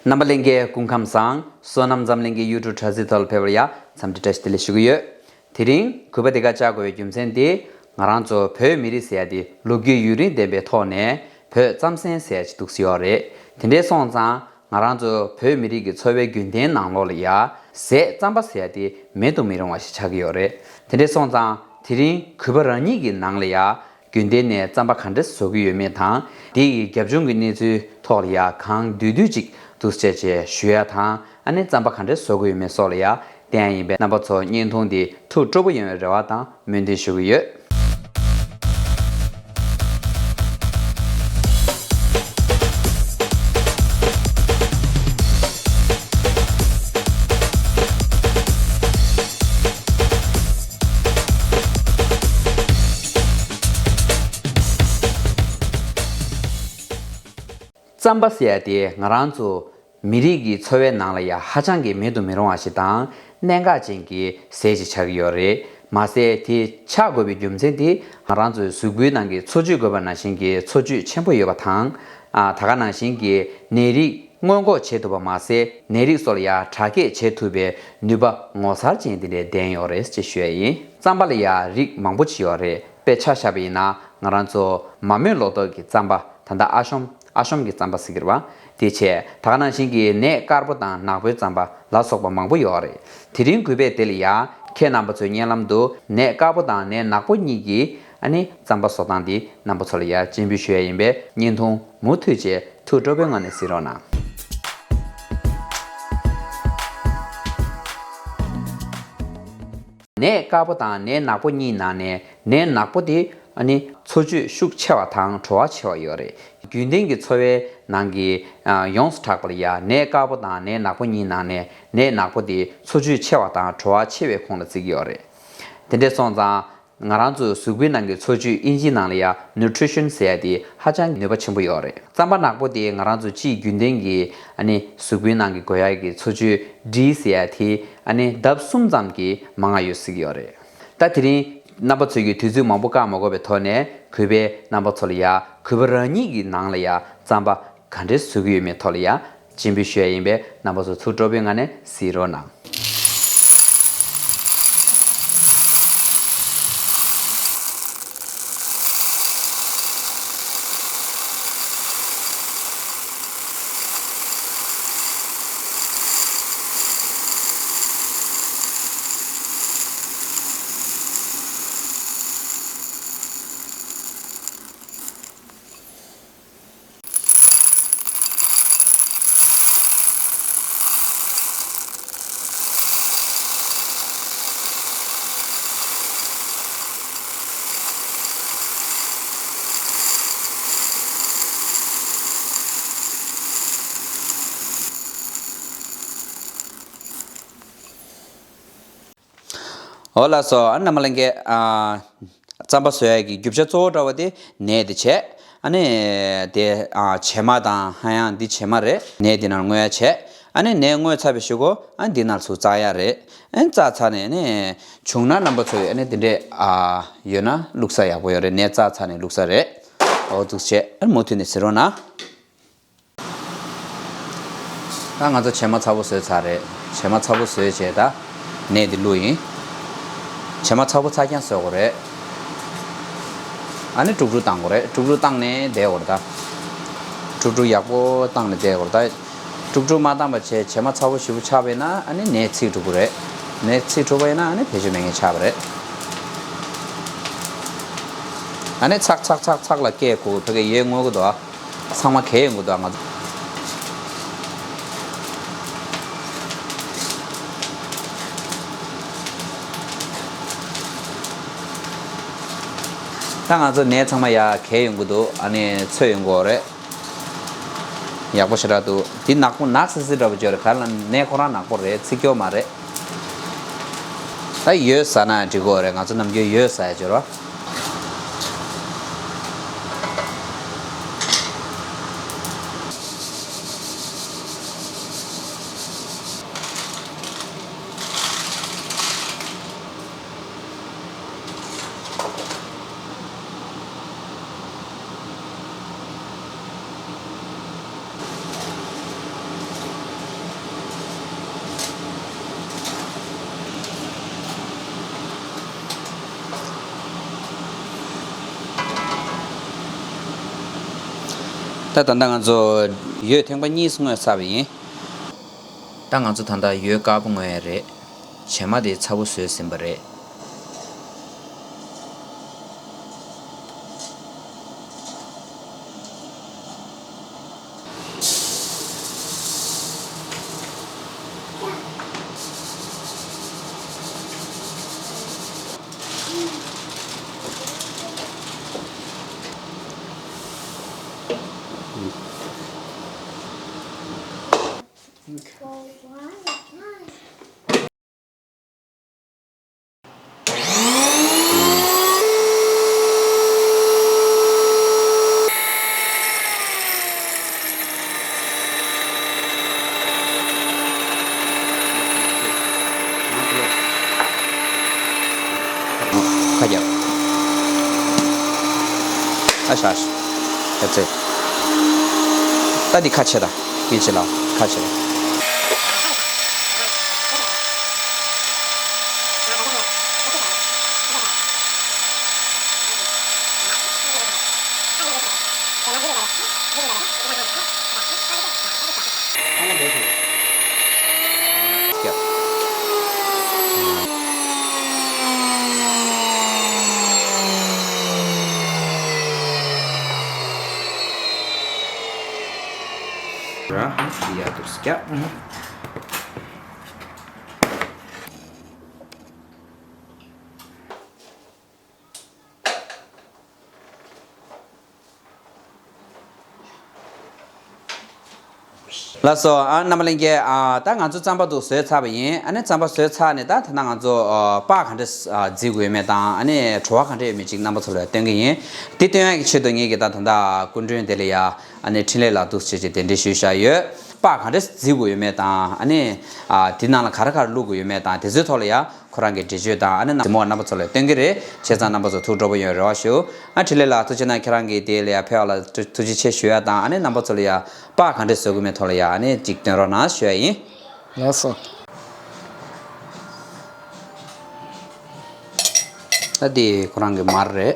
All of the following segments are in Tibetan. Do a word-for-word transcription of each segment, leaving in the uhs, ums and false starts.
རྣམ་པ་ལྷན་རྒྱས་སྐུ་ཁམས་བཟང་། བསོད་ནམས་འཛམ་གླིང་གི་YouTube་དྲ་ཚིགས་ཐོག་ལ་ཕེབས་པར་ཡ་འཚམས་འདྲི་བཀྲ་ཤིས་བདེ་ལེགས་ཞུ་གི་ཡོད། དེ་རིང་གུས་པ་འདི་ག་བཅར་དགོས་པའི་རྒྱུ་མཚན་དེ། ང་རང་ཚོ་བོད་མི་རིགས་ཟེར་ཡ་དེ་ལོ་རྒྱུས་ཡུན་རིང་ལྡན་པའི་ཐོག་ནས་བོད་རྩམ་ཟན་ཟེར་ཡ་ཅིག་འདུག་སེ་ཡོད་རེད། དེ་འདྲ་སོང་ཙང་ང་རང་ཚོ་བོད་མི་རིགས་ཀྱི་འཚོ་བའི་རྒྱུན་ལྡན་ནང་ལོགས་ལ་ཡ་ཟས་རྩམ་པ་ཟེར་ཡ་དེ་མེད་དུ་མི་རུང་བ་ཞིག་ཆགས་ཀྱི་ཡོད་རེད། དེ་འདྲ་སོང་ཙང་དེ་རིང་གུས་པ་རང་ཉིད་ཀྱི་ནང་ལ་ཡ་རྒྱུན་ལྡན་ནས་རྩམ་པ་ག་འདྲ་བཟོ་གི་ཡོད་མེད་དང་། དེ་ཡི་རྒྱབ་ལྗོངས་ཀྱི་གནས་ཚུལ་ཐོག་ལ་ཡ་གང་བསྡུས་བསྡུས་ཅིག་འདུག་སེ་བྱས་བྱས་ཞུ་ཡ་དང་། ཨ་ནི་རྩམ་པ་ག་འདྲ་བཟོ་གི་ཡོད་མེད་སོགས་ལ་ཡ་བསྟན་ཡ་ཡིན་པས། རྣམ་པ་ཚོ་བརྙན་ཐུང་འདི་ཐུགས་སྤྲོ་པོ་ཡོང་བའི་རེ་བ་དང་སྨོན་འདུན་ཞུ་གི་ཡོད། རྩམ་པ་ཟེར་ཡ་དེ་ང་རང་ཚོ་མི་རིགས་ཀྱི་འཚོ་བའི་ནང་ལ་ཡ་ཧ་ཅང་གི་མེད་དུ་མི་རུང་བ་ཞིག་དང་། གནད་འགག་ཅན་གྱི་ཟས་ཤིག་ཆགས་ཀྱི་ཡོད་རེད། མ་ཟད་དེ་ཆགས་དགོས་པའི་རྒྱུ་མཚན་དེ་ང་རང་ཚོའི་གཟུགས་པོའི་ནང་གི་འཚོ་བཅུད་དགོས་པ་ནང་བཞིན་གྱི་འཚོ་བཅུད་ཆེན་པོ་ཡོད་པ་དང་། ཨ། ད་ག་ནང་བཞིན་གྱི་ནད་རིགས་སྔོན་འགོག་བྱེད་ཐུབ་པ་མ་ཟད། ནད་རིགས་སོགས་ལ་ཡ་དྲག་སྐྱེད་བྱེད་ཐུབ་པའི་ནུས་པ་ངོ་མཚར་ཅན་དེ་འདྲའི་ལྡན་ཡོད་རེད་ཅེས་ཞུ་ཡ་ཡིན། རྩམ་པ་ལ་ཡ་རིགས་མང་པོ་ཅིག་ཡོད་རེད། དཔེ་ཆ་བཞག་པ་ཡིན་ན་ང་རང་ཚོ་མ་རྨོས་ལོ་ཏོག་གི་རྩམ་པ། ད་ལྟ་ཨ་ཤོམ། ཨ་ཤོམ་གྱི་རྩམ་པ་ཟེར་གྱི་རེད་པ། དེ་བྱས། ད་ག་ནང་བཞིན་གྱི་ནད་དཀར་པོ་དང་ནག་པོའི་རྩམ་པ་ལ་སོགས་པ་མང་པོ་ཡོད་རེད། དེ་རིང་གུས་པས་དེ་ལ་ཡ་ཁྱེད་རྣམ་པ་ཚོའི་སྙན་ལམ་དུ་ནད་དཀར་པོ་དང་ནད་ནག་པོ་གཉིས་ཀྱི་ཨ་ནི་རྩམ་པ་བཟོ་སྟངས་འདི་རྣམ་པ་ཚོ་ལ་ཡ་སྤྱན་འབུལ་ཞུ་ཡ་ཡིན་པས། བརྙན་ཐུང་མུ་མཐུད་བྱས་ཐུགས་སྤྲོ་པོའི་ངང་ནས་གཟིགས་རོགས་གནང་། ནད་དཀར་པོ་དང་ནད་ནག་པོ་གཉིས་ནང་ནས་ནད་ནག་པོ་དེ་ཨ་ནི་འཚོ་བཅུད་ཤུགས་ཆེ་བ་དང་བྲོ་བ་ཆེ་བ་ཡོད་རེད། རྒྱུན་ལྡན་གྱི་འཚོ་བའི་ནང་གི་ཨ་ཡོངས་སུ་གྲགས་པ་ལ་ཡ་ནད་དཀར་པོ་དང་ནད་ནག་པོ་གཉིས་ནང་ནས་ནད་ནག་པོ་དེ་འཚོ་བཅུད་ཆེ་བ་དང་བྲོ་བ་ཆེ་བའི་ཁོངས་ལ་བརྩི་གི་ཡོད་རེད། དེ་འདྲ་སོང་ཙང་ང་རང་ཚོའི་གཟུགས་པོའི་ནང་གི་འཚོ་བཅུད། ཨིན་ཇིའི་ནང་ལ་ཡ་ནུ་ཊི་རི་ཤན་ཟེར་ཡ་དེ་ཧ་ཅང་ནུས་པ་ཆེན་པོ་ཡོད་རེད། རྩམ་པ་ནག་པོ་དེ་ང་རང་ཚོ་སྤྱིའི་རྒྱུན་ལྡན་གྱི་ཨ་ནི་གཟུགས་པོའི་ནང་གི་དགོས་ཡ་གི་འཚོ་བཅུད་ཌི་ཟེར་ཡ་དེ་ཨ་ནི་ལྡབ་གསུམ་ཙམ་གྱིས་མང་བ་ཡོད་སྲིད་ཀྱི་ཡོད་རེད། ད་དེ་རིང་རྣམ་པ་ཚོས་ཀྱི་དུས་ཚོད་མང་པོ་བཀག་མ་དགོས་པའི་ཐོག་ནས། གུས་པས་རྣམ་པ་ཚོ་ལ་ཡ་གུས་པ་རང་ཉིད་ཀྱི་ནང་ལ་ཡ་རྩམ་པ་ག་འདྲས་བཟོ་གི་ཡོད་མེད་ཐོག་ལ་ཡ་སྤྱན་འབུལ་ཞུ་ཡ་ཡིན་པས། རྣམ་པ་ཚོ་ཐུགས་སྤྲོ་པོའི་ངང་ནས་གཟིགས་རོགས་གནང་། འོ་ལགས་སོ། ཨ་རྣམ་པ་ལྷན་རྒྱས། ཨ། རྩམ་པ་བཟོ་ཡ་གི་རྒྱུ་ཆ་གཙོ་བོ་འདྲ་བ་དེ་ནས་དེ་བྱས། ཨ་ནི་དེ། ཨ། བྱེ་མ་དང་། ཧ་ཡང་འདི་བྱེ་མ་རེད། ནས་དེ་ནང་བརྔོ་ཡ་བྱས། ཨ་ནི་ནས་བརྔོས་ཚར་བའི་གཞུག་གུ་ཨ་འདི་ནང་ཚུར་བཙག་ཡ་རེད། ཨ་ནི་བཙག་ཚར་ནས་ནི་བྱུང་ན་རྣམ་པ་ཚོས་ཨ་ནི་དེ་འདྲས། ཨ། ཡོད་ན་བླུགས་ས་ཡག་པོ་ཡོད་རེད། ནས་བཙག་ཚར་ནས་བླུགས་ས་རེད། འོ་འདུག་བྱས། ཨ་ནི་མུ་མཐུད་ནས་གཟིགས་རོགས་གནང་། ད་ང་ཚོ་བྱེ་མ་ཚ་པོ་བཟོས་ཚར་རེད། བྱེ་མ་ཚ་པོ་བཟོས་བྱས་ད་ནས་འདི་བླུགས་ཡིན། བྱེ་མ་ཚ་པོ་ཚ་རྐྱང་བཟོ་དགོས་རེད། ཨ་ནི་དཀྲུག་དཀྲུག་བཏང་དགོས་རེད། དཀྲུག་དཀྲུག་བཏང་ནས་བསྡད་དགོས་རེད་ད། དཀྲུག་དཀྲུག་ཡག་པོ་བཏང་ནས་བསྡད་དགོས་རེད་ད། དཀྲུག་དཀྲུག་མ་བཏང་བ་བྱས། བྱེ་མ་ཚ་པོ་ཞེ་པོ་ཆགས་པ་ཡིན་ན་ཨ་ནི་ནས་ཚིག་འགྲོ་གི་རེད། ནས་ཚིག་འགྲོ་བ་ཡིན་ན་ཨ་ནི་བེད་སྤྱོད་མེད་མཁན་ཆགས་པ་རེད། ཨ་ནི་ཚག་ཚག་ཚག་ཚག་ལ་བཀས་དགོས། ཕ་གི་ཡོད་དངོས་གི་འདུག་ཨ། ཚང་མ་གས་ཡོང་གི་འདུག་ང་ཚོ། ད་ང་ཚོ་ནས་ཚང་མ་ཡ་གས་ཡོང་གི་འདུག་ཨ་ནི་ཚོས་ཡོང་གི་ཡོད་རེད། ཡག་པོ་ཞེ་དྲག་འདུག་འདི་ནག་པོ་ནག་སི་སི་འདྲ་པོ་ཅིག་ཡོད་རེད། ག་ལ་ནས་ཁོ་རང་ནག་པོ་རེད། ཚིག་སྐྱོ་མ་རེད། ད་ཡོད་ཟ་ན་འགྲིག་གི་ཡོད་རེད། ང་ཚོ་ནམ་རྒྱུན་ཡོད་ཟ་ཡ་ཅིག་ཡོད་རེད། ད་ད་ལྟ་ང་ཚོ་ཡོས་ཐེངས་པ་གཉིས་བརྔོས་ཚར་བ་ཡིན། ད་ང་ཚོ་ད་ལྟ་ཡོས་དཀར་པོ་བརྔོས་ཡ་རེད། བྱེ་མ་དེ་ཚ་པོ་བཟོས་ཟིན་པ་རེད། ཁ་རྒྱབ། ཨ་ཤ་ཨ་ཤ། ཨ་ཙི། ད་འདི་ཁ་ཕྱེ་ད། འདི་ཕྱེ་ལ་ཁ་ཕྱེ་ད། ར་ཡ་དུ་སྐྱ། ལགས་སོ། ཨ་རྣམ་པ་ལྷན་རྒྱས། ཨ་ད་ང་ཚོ་རྩམ་པ་འདུག་བཟོས་ཚར་བ་ཡིན། ཨ་ནི་རྩམ་པ་བཟོས་ཚར་ནས་ད་ད་ལྟ་ང་ཚོ་ཨ་པགས་ག་འདྲ་ཨ་བརྫིས་དགོས་ཡོད་མེད་དང་། ཨ་ནི་བྲོ་བ་ག་འདྲ་ཡོད་མེད་ཅིག་རྣམ་པ་ཚོ་ལ་སྟོན་གི་ཡིན། དེ་སྟོན་ཡག་གི་ཆེད་དུ་ངེད་ཀྱིས་ད་ད་ལྟ་སྐུ་མགྲོན་དེ་ལ་ཡ་ཨ་ནི་འཕྲིན་ལས་ལགས་འདུག་བྱས་བྱས་གདན་འདྲེན་ཞུས་བཞག་ཡོད། པགས་ག་འདྲ་བརྫིས་དགོས་ཡོད་མེད་དང་། ཨ་ནི་ཨ་དེ་ནང་ལ་ག་རེ་ག་རེ་བླུགས་དགོས་ཡོད་མེད་དང་། དེ་ཚོའི་ཐོག་ལ་ཡ། ཁོ་རང་གི་འགྲེལ་བརྗོད་དང་། ཨ་ནི་རྣམ་པ་ཚོ་ལ་སྟོན་གྱི་རེད། བྱས་ཙང་རྣམ་པ་ཚོ་ཐུགས་སྤྲོ་པོ་ཡོང་རེ་བ་ཞུ། ཨ་འཕྲིན་ལས་ལགས་ཐུགས་རྗེ་གནང་། ཁྱེད་རང་གིས་དེ་ལ་ཡ་ཕེབས་པ་ལ་ཐུགས་ཐུགས་རྗེ་ཆེ་ཞུ་ཡ་དང་། ཨ་ནི་རྣམ་པ་ཚོ་ལ་ཡ་པགས་ག་འདྲས་བཟོ་དགོས་མེད་ཐོག་ལ་ཡ་ཨ་ནི་ཅིག་སྟོན་རོགས་གནང་ཞུ་ཡ་ཡིན། ལགས་སོ། ད་འདི་ཁོ་རང་གི་མར་རེད།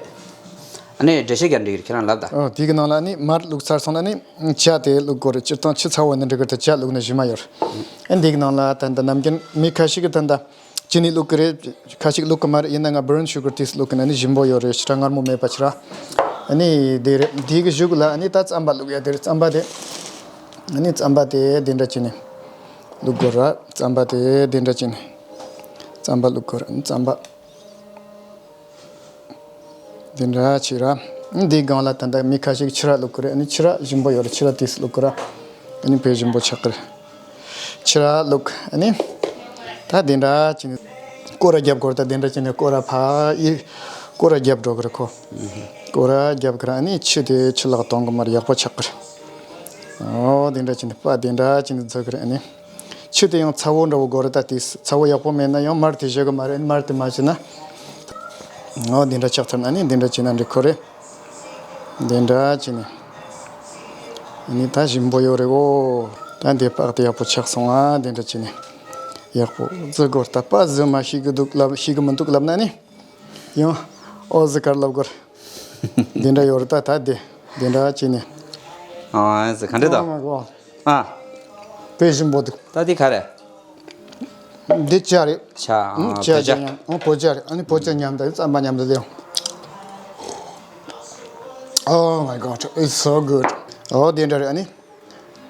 ཨ་ནི་འགྲེལ་བཤད་རྒྱག་འགྲིག་རེད། ཁྱེད་རང་ལབ་ད། ཨོ་དེ་གི་ནང་ལ་ནི་མར་བླུགས་ཚར་སོང་ན་ནི་ཇ་དེ་བླུགས་དགོས་རེད། སྤྱིར་བཏང་ཆུ་ཚ་བོ་ནི་འགྲིག་གི་རེད། ད་ཇ་བླུགས་ན་ཞིམ་མ་ཡོད་རེད། ཨ་འདི་གི་ནང་ལ་ད་ད་ནམ་རྒྱུན་མི་ཁ་ཤས་ཀྱིས་ད་ད། ཅི་ནི་བླུག་གི་རེད། ཁ་ཅིག་བླུག་གི་མ་རེད། ཡིན་ན་ང་brown sugar དེས་བླུག་གི་ན་ནི་ཞིམ་པོ་ཡོད་རེད། ཕྱིར་མངར་མོ་མེད་པ་ཕྱིར། ཨ་ནི་དེ་རེད། དེ་གི་གཞུག་ལ་ཨ་ནི་ད་རྩམ་པ་བླུག་ཡ་དེ་རེད། རྩམ་པ་དེ་ཨ་ནི་རྩམ་པ་དེ་དེ་འདྲ་བྱས་ནས་བླུག་དགོས་ར། རྩམ་པ་དེ་དེ་འདྲ་བྱས་ནས་རྩམ་པ་བླུག་དགོས་ར། རྩམ་པ་དེ་འདྲ་བྱས་ར། འདིའི་སྒང་ལ་ད་ལྟ་མི་ཁ་ཤས་ཕྱུར་ར་བླུག་གི་རེད། ཨ་ནི་ཕྱུར་ར་ཞིམ་པོ་ཡོད་རེད། ཕྱུར་ར་དེས་བླུག་གི་ར། ཨ་ནི་དཔེ་ཞིམ་པོ་ཆགས་ཀྱི་རེད། ཕྱུར་ར་བླུག་ཨ་ནི་ད་དེ་འདྲ་བྱས་ནས་སྐོར་ར་རྒྱབ་དགོས་རེད། ད་དེ་འདྲ་བྱས་ནས་སྐོར་ར་ཕ་ཨི་སྐོར་ར་རྒྱབ་འགྲོ་གི་རེད་ཁོ། སྐོར་ར་རྒྱབ་གི་ར། ཨ་ནི་ཆུ་དེ་ཆུ་ལག་གཏོང་གི་མར་ཡག་པོ་ཆགས་གི་རེད། ཨོ་དེ་འདྲ་བྱས་ནས་པ་དེ་འདྲ་བྱས་ནས་བཟོ་གི་རེད། ཨ་ནི་ཆུ་དེ་ཡང་ཚ་བོ་འདྲ་བོ་དགོས་རེད། ད་དེ་ཚ་བོ་ཡག་པོ་མེད་ན་ཡང་མར་དེ་བཞེས་གི་མ་རེད། ཨ་ནི་མར་དེ་མ་བཞེས་ན་ཨོ་དེ་འདྲ་ཆགས་ཚར་ན། ཨ་ནི་དེ་འདྲ་བྱས་ན་འགྲིག་ཁོ་རེད། འདི་འདྲ་བྱས་ནས། ཨ་ནི་ད་ཞིམ་པོ་ཡོད་རེད་འོ། ད་འདི་པགས་དེ་ཡག་པོ་ཆགས་སོང་ཨ། འདི་འདྲ་བྱས་ནས། ཡག་པོ་བཟོ་དགོས། ད་པགས་བཟོ་མ་ཤེས་གི་འདུག་ལབ། ཤེས་གི་མི་འདུག་ལབ་ན་ནི། ཡང་ཨོ་ཟི་གར་ལབ་དགོས། འདི་འདྲ་ཡོད་རེད། ད་ད་འདི་འདི་འདྲ་བྱས་ནས། ཨ་ཟི་ག་འདྲ་ད། ཨོ་མའི་གོཌ། ཨ། དཔེ་ཞིམ་པོ་འདུག་ད་འདི་ག་རེ། འདི་ཇ་རེད། ཇ། ཨ། ཇ་བོད་ཇ། ཇ་མཉམ། ཨ། བོད་ཇ་རེད། ཨ་ནི་བོད་ཇ་མཉམ་དུ་རྩམ་པ་མཉམ་དུ་ལེན། Oh my God, it's so good. ཨོ་དེ་འདྲ་རེད། ཨ་ནི་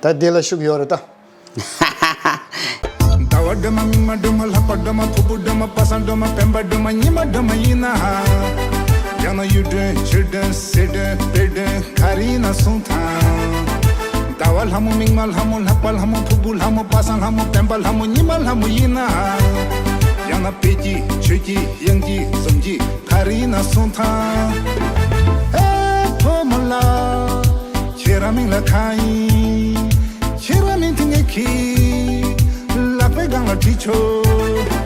ད་དེ་ལ་ཤུགས་ཡོད་རེད་ད། ཟླ་བ་སྒྲོལ་མ། མིག་དམར་སྒྲོལ་མ། ལྷག་པ་སྒྲོལ་མ། ཕུར་བུ་སྒྲོལ་མ། པ་སངས་སྒྲོལ་མ། སྤེན་པ་སྒྲོལ་མ། ཉི་མ་སྒྲོལ་མ་ཡིན་ན། ཡང་ན་གཡུ་སྒྲོན། ཆུ་སྒྲོན། སེར་སྒྲོན། དཔལ་སྒྲོན། ག་རེ་ཡིན་ན་གསུངས་དང་། ཟླ་བ་ལྷ་མོ། མིག་དམར་ལྷ་མོ། ལྷག་པ་ལྷ་མོ། ཕུར་བུ་ལྷ་མོ། པ་སངས་ལྷ་མོ། སྤེན་པ་ལྷ་མོ། ཉི་མ་ལྷ་མོ་ཡིན་ན། ཡང་ན་དཔལ་གྱི། ཆོས་ཀྱི། དབྱངས་ཀྱི། འཛུམ་གྱི། ག་རེ་ཡིན་ན་གསུངས་དང་། ཨེ་ཕོ་མོ་ལགས། ཁྱེད་རང་མིང་ལ་གང་ཡིན། ཁྱེད་རང་མིང་དེ་ངས་ཁྱེད་ལག་པའི་སྒང་ལ་བྲིས་ཆོག